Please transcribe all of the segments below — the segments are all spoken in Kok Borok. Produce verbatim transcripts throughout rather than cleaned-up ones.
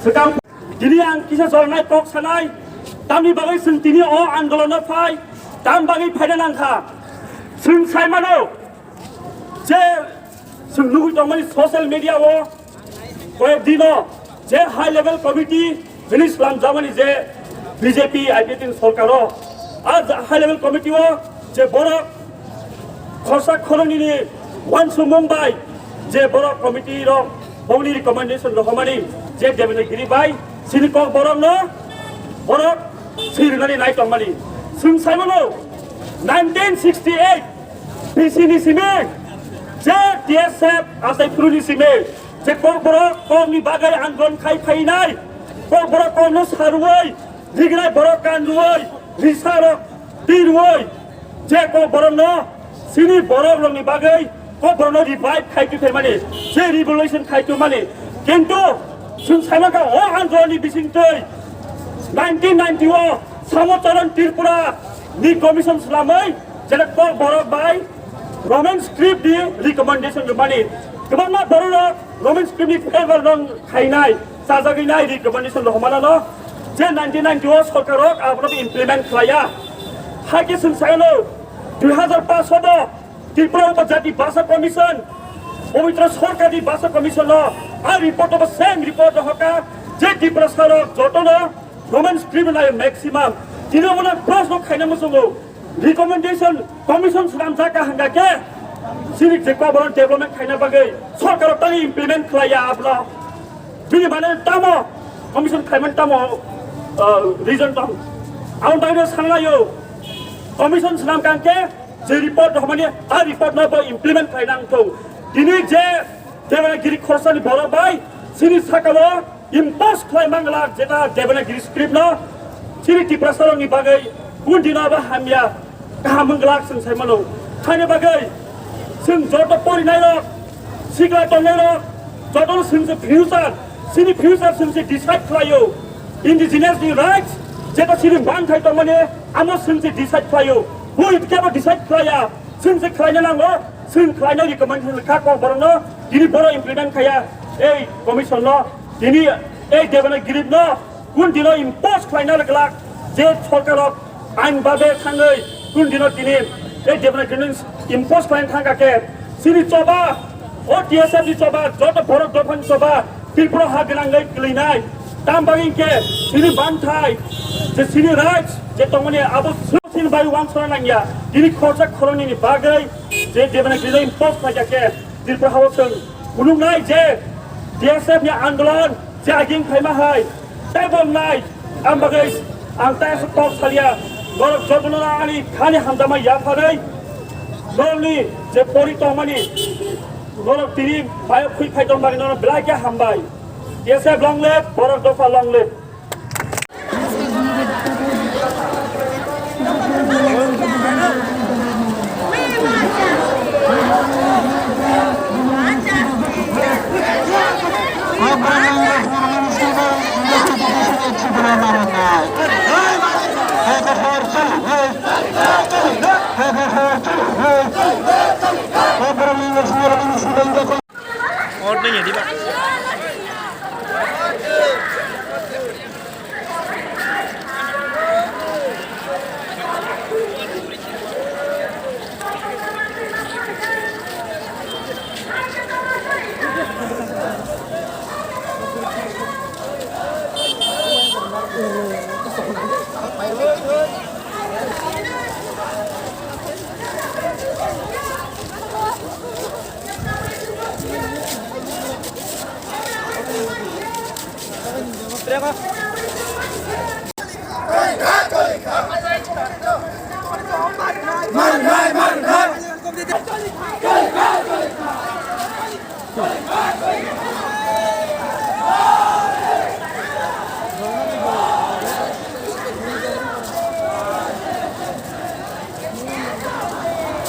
Swkang tini ang kisa jornai kok sanai, tamni bagwi chwng tini o andolono phai, tam bagwi phaina nangkha. Chwng sai mano je chwng nugwi tongmani social media o koyek dino je high level committee hwnwi slamjakmani je B J P I P F T ni sorkaro, a high level committee o je borok khorsa khoroknwini uansukmung bai je borok committee rok bongni recommendation rohormani je Debendra Giri bai chini kok borokno borok swi rwnani nai tongmani. Chwng sai mano nineteen sixty eight B C ni simi je T S F achai phuruni simi je kok borok kokni bagwi andolon khai phainai, kok borok kokno sarwi, rigwnai borok kan rwi, risa rok twi rwi, je kok borokno chini borok rokni bagwi kok borokno revive khai twi phaimani, je revolution khai twi mani. Kintu chwng sai mankha o andoloni bisingtwi nineteen ninety o Samo Charan Tripura ni commission slamwi jeta kok borok bai Roman script ni recommendation rwmani. Kwbangma borok rok Roman script ni favor rok khainai, chajagwi nai recommendation rok hwnmano je nineteen ninety o sorkar rok abono implement khlaiya. Hakhe chwng sai mano dui hazar paanch o bo Tripura Upajati Bhasha Commission, Pabitra Sarkar ni Bhasha Commission no a report o bo same report rohorkha je Tiprasa rok jotono Roman script nai maximum. Tini obono proshno khaina muchungo. Recommendation commission swnamjak ka hwnga khe chini je kok borok development khaina bagwi sorkar o tangwi implement khlaiya abono. Bini mane tamo commission khlaimani tamo, uh, reason tong. Aboni bagwi no sanlaio commission swnam kang khe je report rohormani a report no bo implement khlai nang thung. Tini je Devanagiri khorsani borok bai chini sakao impose khlai manglak jeta Devanagiri script no chini Tiprasa rokni bagwi kun dino abo hamya kaham wng glak chwng sai mano. Khaina bagwi chwng joto porinai rok, sikla tongnai rok, joto chwng se future, chini future chwng se decide khlaio. Indigenous ni rights jeta chini manthai tongmani amo chwng se decide khlaio. Bo itkhe bo decide khlaiya, chwng se khlaina nango. Chwng khlaina recommendation kha kok borokno tini borok implement khaiya ei commission no, tini ei Devanagiri no kun dino impose khlaina glak je sorkar rok ain babe thangwi kun dino tini ei Devanagiri no impose khlaina thangkha khe chini choba o T S F ni choba joto borok dophani choba Tripura ha gwnangwi kwlwinai. Tam bagwi khe chini banthai je chini rights je tongmani abo chini bai wansana nangya. Tini khorsa khoroknwini bagwi je Devanagiri no impose khlaikha khe Tripura hao chwng phunuknai je T S F ni andolon je aging phaima hai tei bo wngnai. Ang bagwi ang tei aswk kok salia, norok jotono ani khani hamjakma yapharwi norokni je pori tongmani norok tini mayok khwi phai tong bagwi norok belai khe hambai. T S F long live, borok dopha long live. Order ni di ba.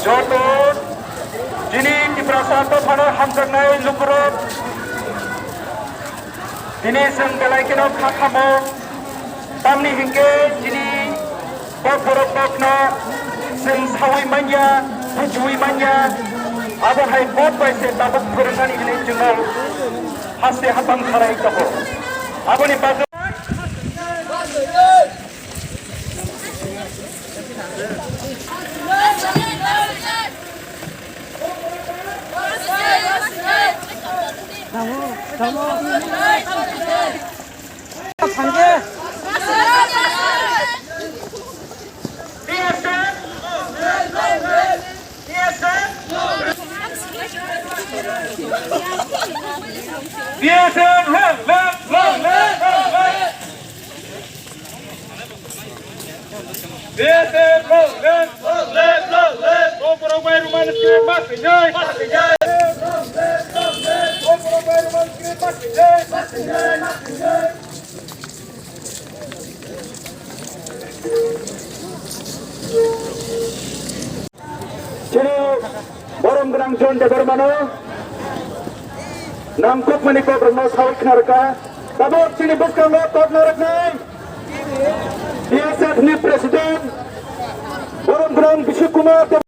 Joto chini Tiprasa dophano hamjaknai lukurok, tini chwng belai kheno kha khamo, tamni hinkhe chini kok borok kokno chwng saui manya, Bujiwi manya, abo hai vote bai se tabuk phwrwngnani hinwi chwngno haste hapang kharai tongo. Aboni bagwi B S F long live, long live, long live. B S F long live, long live, long live. Kokborok bai Roman script ma twijai, ma twijai. Kokborok bai Roman script ma twijai, ma twijai, ma twijai. Chini borom gwnang John Debbarmano nangkukmani kokrokno sawi khna rwkha. Tabuk chini bwskango kok narwknai B S F ni president borom gwnang Bishnu Kumar Deb-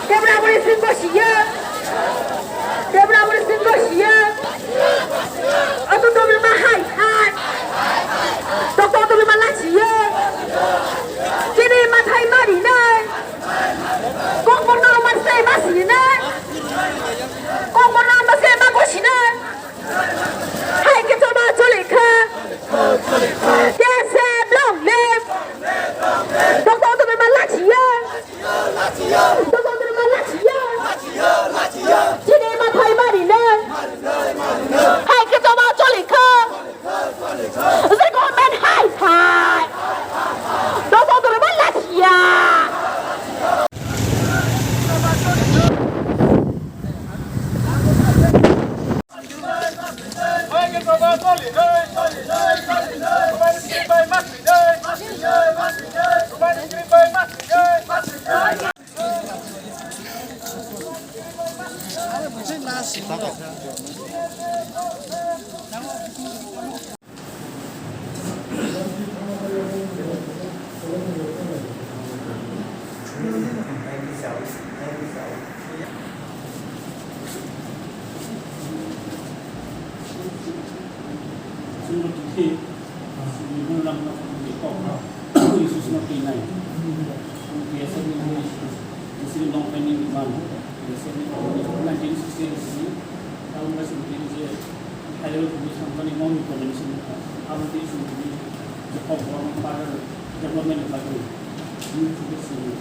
Debra buri sing bo siya. Debra buri sing bo siya. Otu tobi ma hai hai. Doktor tobi ma la siya. Chini ma thai ma ri nai. Kok borno ma se ma si nai. Kok borno ma se ma ko si nai. Hai khe choma choli kha. K S M long live. Doktor tobi ma la siya. Doktor tobi ma la siya. Chini ma thai ma ri nai. Hai khe choma choli kha. Zai government hai hai. Doktor tobi ma la siya. Sini long pending demand, sini nineteen sixty sini, tahun dua ribu tujuh, higher education company mau implementation, tahun dua ribu tujuh, Jacob Brown Father Development Academy, ini juga sini.